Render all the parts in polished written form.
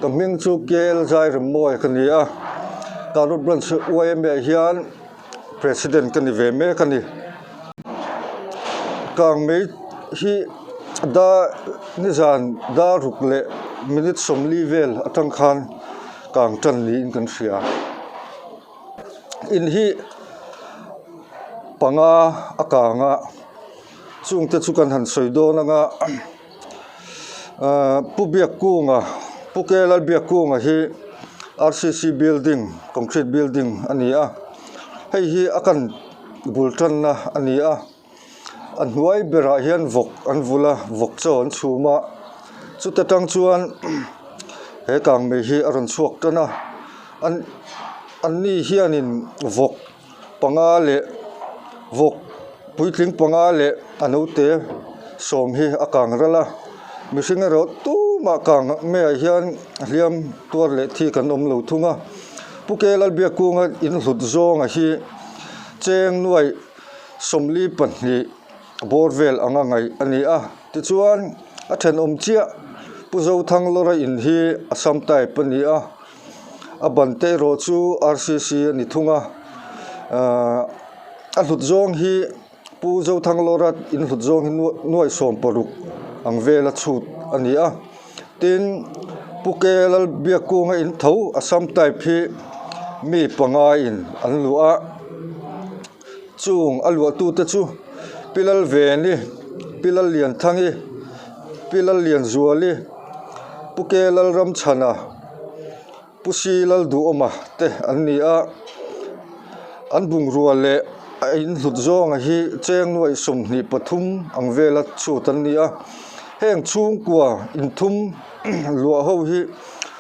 Ka hming chu Kel Zairemmawi ka ni a, Karur Branch yma ah hian President ka ni ve mek a ni. Kangmei hi dar nizan dar ruk leh minute 40 vel atang khan kang tan niin kan hria. In hi panga a kang a, chungte chu kan han sawi dawn anga ahh Pu Biakkunga Pu Kelal Biakkunga hi R C C building concrete building a ni a, hei hi a kan bul tanna a ni a. A hnuai berah hian vawk an vul a vawk chaw an chhum a chuta tang chuan he kangmei hi a rawn chhuak tan a an an ni hianin vawk panga leh vawk puitling panga leh a naute sawm hi a kang ral a mihring erawh tumah kang maiah hian hliam tuar leh thi kan awm lo thung a Pu Kelalbiakkunga in hlut zawnga hi cheng nuaih. 42 bawr vel anga ngaih a ni a tichuan a thenawm chiah Pu Zothanglawra in hi Assam type a ni a a ban te erawh chu R C C a ni thung a ahh a hlut zawng hi Pu Zothanglawra in hlut zawng hi nuai 16 ang vela chhut a ni a tin Pu Kelalbiakkunga in tho Assam type hi mi panga in an luah a. Chung a luahtute chu Pi Lalveni, Pi Lallianthangi, Pi Lallianzuali, Pu Ke Lalramchhana, Pu Si Lalduhawma te an ni a. An bungrua leh a inhlut zawnga hi cheng nuaih 23 ang vela chhut an ni a. Heng chhungkua inthum luah ho hi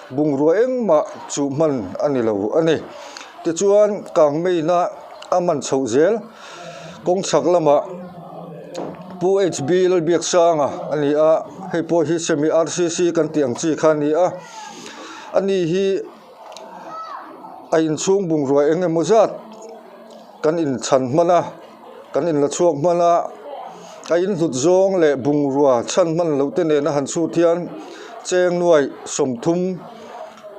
bungrua engmah chuh hman a ni lo a ni. Tichuan kangmeina a man chhoh zel kawng chhak lamah Pu HB Lalbiaksanga a ni a, hei pawh hi semi RCC kan tih ang chi kha a ni a, ani hi a inchhung bungrua eng emaw zat kan inchhan hman a, kan inla chhuak hman a, a inhlut zawng leh bungrua chhan hman loh te nena han chhut hian cheng nuaih 30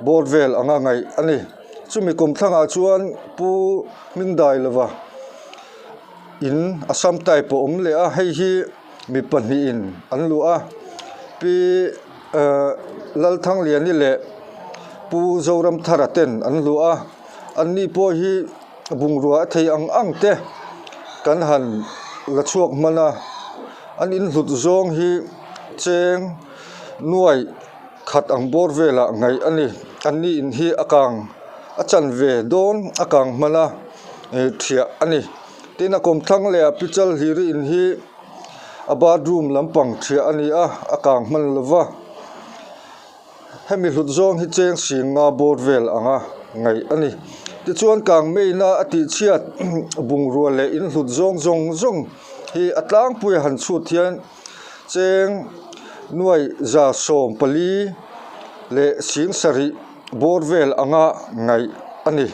bawr vel anga ngaih a ni. Chumi kum thlangah chuan Pu Hmingdailova in Assam type a awm leh a, hei hi mi pahnihin an luah a, Pi eh Lalthangliani leh Pu Zoramthara ten an luah a, anni pawh hi bungrua a thei ang ang te kan han la chhuak hman a, an inhlut zawng hi cheng nuaih. Khat ang bawr velah ngaih a ni. An ni in hi a kang a chan ve dawn a kang hman a eh thiah a ni. Tin a kawmthlang leh a pichal hliri in hi a bathroom lampang thiah a ni a, a kang hman lo va. Hemi hlut zawng hi cheng sing nga bawr vel anga ngaih a ni. Tichuan kang meina a tihchhiat bungrua leh in hlut zawng zawng zawng hi a tlangpui a han chhut hian. Cheng nuai 140 leh 70 bawr vel anga ngaih a ni.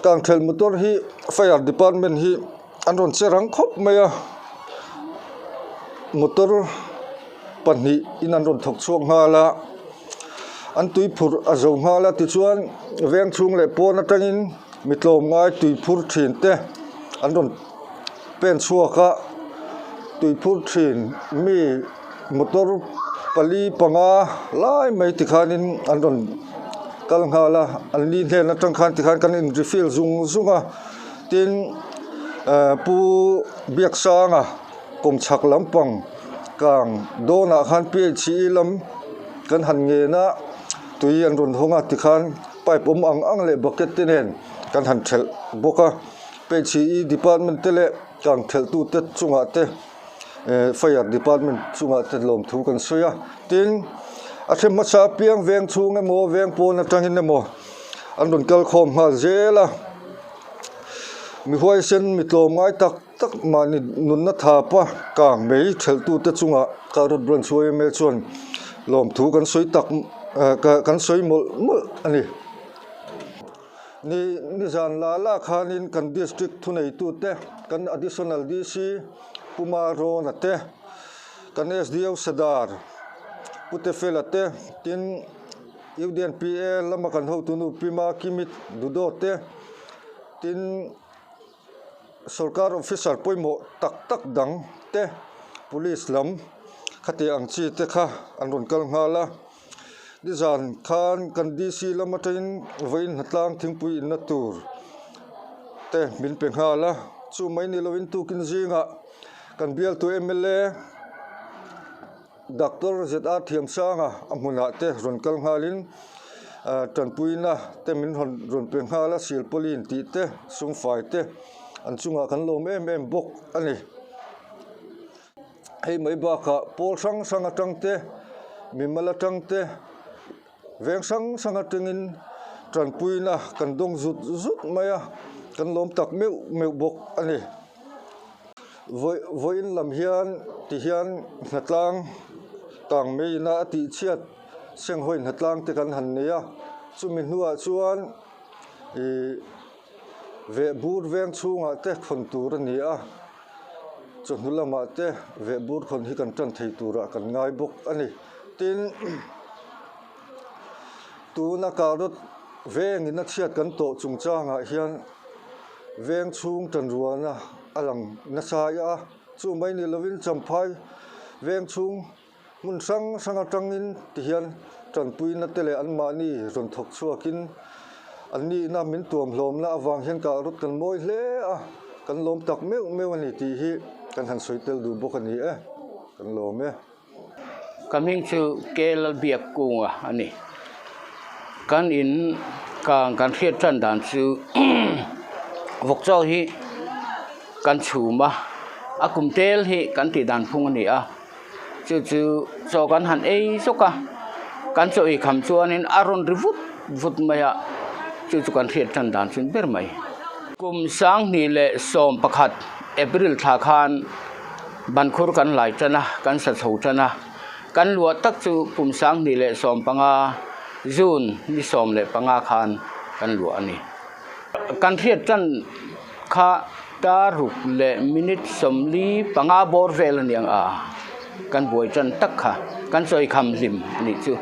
Kangthelh motor hi fire department hi an rawn che rang khawp mai a, motor pahnih in an rawn thawk chhuak nghal a, an tui phurh a zo nghal a tichuan veng chhung leh pawn atangin mi tlawmngai tui phur thin te an rawn. Pen chhuak a tui phur thin mi motor pali panga lai mai tikhanin an rawn kal nghal a an ni hnen atang khan tikhan kan in refill zung zung a tin eh pu Biaksanga kawmchhak lampang kang dawnah khan p h e lam kan han ngen a tui an rawn hawng a tikhan pipe awm ang ang leh bucket te nen kan han thelh bawk a. Phe department te leh kang thelh tute chungah te eh fire department chungah te lawmthu kan sawi a tin a then hmasa apiang veng chhung emaw veng pawn atangin emaw an rawn kal khawm nghal zel a mi huaisen mi tlawm ngai tak tak mahni nunna thapa kang mai thelh tute chungah Karut branch yma chuan lawmthu kan sawi tak eh kan sawi mawlh mawlh a ni. Ni nizan la la khanin kan district thuneitute kan additional DC Pu Marawna te kan SDO Sadar Pu Tefela te tin. UDNPA lama kan hotunu Pi Makimi Dudo te, tin sorkar officer pawimawh tak tak dang te, police lam khati ang chi te kha an rawn kal nghal a. Nizan khan kan DC lam atangin vawiin hnatlang thingpui inna tur te min pe nghal a, chu mai ni lovin tukin zingah kan bialtu mla Doctor ZR Thiamsanga a hmunah te rawn kal nghalin tanpuina te min rawn rawn pe nghal a, silpauline tih te sumfai te an chungah kan lawm em em bawk a ni. Hei mai bakah pawl hrang hrang atang te, mimal atang te, veng hrang hrang atangin tanpuina kan dawng zut zut mai a, kan lawm tak meuh meuh bawk a ni. Vawi vawiin lam hian ti hian hnatlang kang mai ina a tih chhiat senghawi hnatlang te kan han nei a, chumi hnuah chuan ih vehbur veng chhungah te khawn tur a ni a. Chawhnu lamah te vehbur khawn hi kan tan thei turah kan ngai bawk a ni. Tin, tuna carrot vengin a chhiat kan tawh chungchangah hian veng chhung tanrualna a lang nasa a, chu mai ni lovin Champhai veng chhung Hmun hrang hrang atangin tihian tanpuina te leh anmahni rawn thawk chhuakin an nihna min tuam hlawmna avang hian kah rawt kan mawi hle a, kan lawm tak meuh meuh a ni tih hi kan han sawi tel duh bawk a ni e, kan lawm e. Ka hming chu Lalbiakkunga a ni. Kan in kang kan hriat tan dan chu vawkchaw hi kan chhum a, a kum tel hi kan tih dan phung a ni a. Chu chu chaw kan han ei zawk a, kan chaw ei kham chuanin a rawn ri vut vut mai a, chu chu kan hriat tan dan chin ber mai. Kum 2011 April thla khan bankhur kan lai tan a, kan sa chho tan a, kan luah tak chu kum 2015 June ni 15 khan kan luah a ni. Kan hriat tan Kha tar ruk leh minute 45 bawr vel a niang a, kan buai tan tak kha kan sawi kham hlim a nih chu.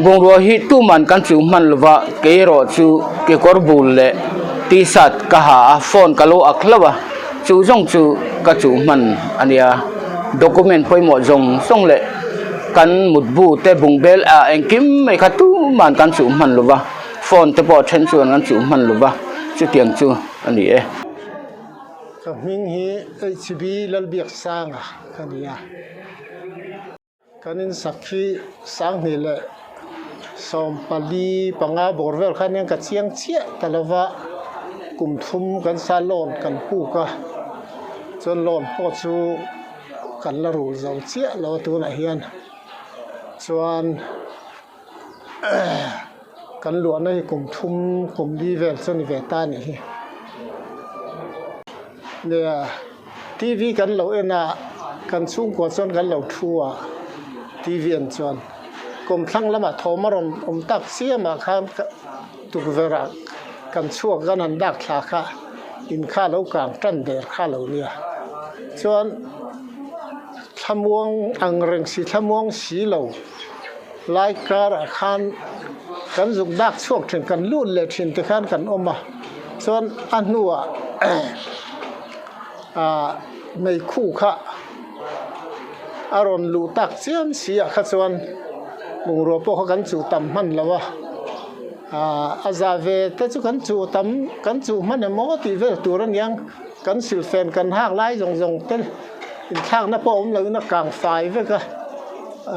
Bungrua hi tuman kan chu hman lova kei erawh chu kekawr bul leh t-shirt ka ha a, phone ka lo ak hlauh a, chu zawng chu ka chuh hman a nia. Document pawimawh zawng zawng leh kan mutbu te bungbel ah engkim mai kha tuman kan chuh hman lova. Phone te pawh a then chuan an chuh hman lo va, chutiang chu a ni e. Ka hming hi HB Lalbiaksanga ka ni a, kan insak hi 2015 bawr vel khan hian ka chiang chiah ta lo va, kum thum kan sa loan kan puk a, chuan loan pawh chu kan la rul zo chiah lo a tunah hian chuan. Kan luahna hi kum thum kum li vel chu a ni ve ta a nih hi. Nia TV kan lo en a kan chhungkua chuan kan lo thu a TV en chuan kawmthlang lamah thawm a rawn awm tak chiam ah khan tukverh ah kan chhuak kan han dak thla kha in kha a lo kang tan der kha a lo nia chuan thlamuang ang reng si thlamuang si lo. Lai karah khan kan zuk dak chhuak thin, kan lut leh thin te khan kan awm a, chuan a hnuah ah meikhu kha a rawn luh tak chiam si ah kha chuan bungrua pawh kha kan chuh tam hman lo a, ah a za ve te chu kan chuh tam kan chuh hman emaw tih vel tur a niang, kan silhfen kan hak lai zawng zawng te inthlakna pawh a awm loin a kang fai vek a.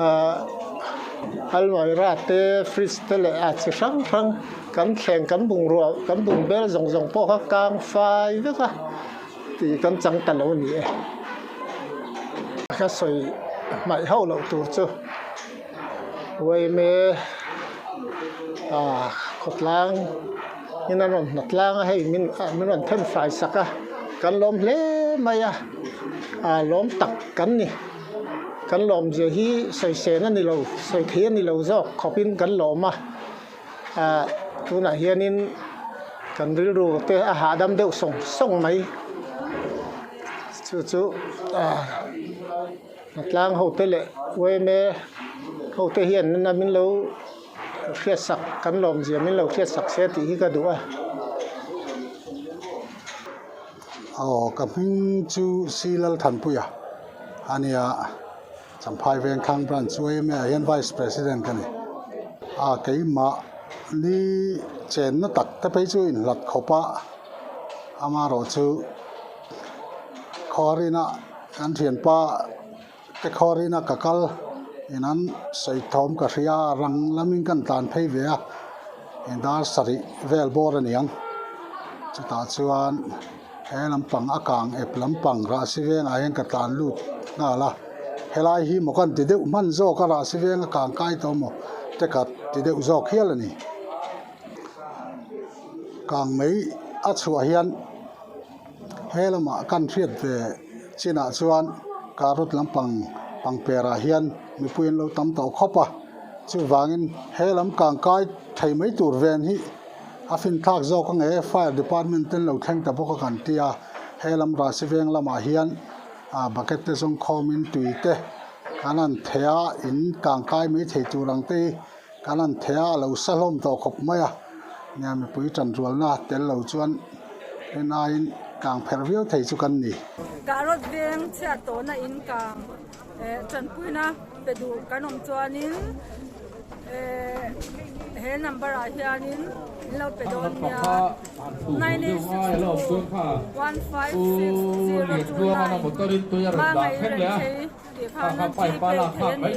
Ahh almaira te fridge te leh a chi hrang hrang kan thleng kan bungrua kan bung bel zawng zawng pawh kha kang fai vek a tih kan chang ta lo a ni e. Ka sawi hmaih hauh loh tur chu uaime ah khawtlang in a rawn hnatlang a hei min min rawn then fai sak a kan lawm hle mai a ah lawm tak kan ni. Kan lawmzia hi sawisên a ni lo, sawi thei a ni lo zawk khawpin kan lawm a, ah tunah hianin kan rilru te a hahdam deuh sawng sawng mai. Chu chu ah hnatlang ho te leh yma ho te hian min lo. hriatsak kan lawmzia min lo hriatsak se tih hi ka duh a. Aw ka hming chu C Lalthanpuia a nia, Champhai Vengthlang Branch yma ah hian Vice President ka ni. A keimah ni chenna tak te phei chu inhlat khawp a, amaherawh chu khawharina kan thianpa te khawharina ka kal in an sawi thawm ka hria a, rang lamin kan tlan phei ve a, dar sarih vel bawr a niang. Chutah chuan he lampang a kang ep lampang rahsi vengah hian ka tlan lut nghal a, helai hi maw kan ti deuh hman zawk a rahsi veng a kang kai tawh maw te ka ti deuh zawk hial a ni. Kang mai a chhuah hian he lamah kan hriat ve chinah chuan carrot lampang pangperah hian mipui an lo tam tawh khawp a, chuvangin he lam kang kai thei mai tur ven hi a finthlak zawk ang e fire department ten lo thleng ta bawk a kan ti a he lam rahsi veng lamah hian ah bucket te zawng khawmin tui te kan han theh a in kangkai mai thei tur ang te hi kan han theh a a lo sa hlawm tawh khawp mai a nia mipui tanrualna tel lo chuan rin aiin kang pherh viau thei chu kan ni. Kahrawt veng chhiat tawhna in kang eh tanpuina pe duh kan awm chuanin eh he number ah hianin min lo pe dawn nia 9862156029 hmangaih reng thei tih khan a Gpay theih a ni.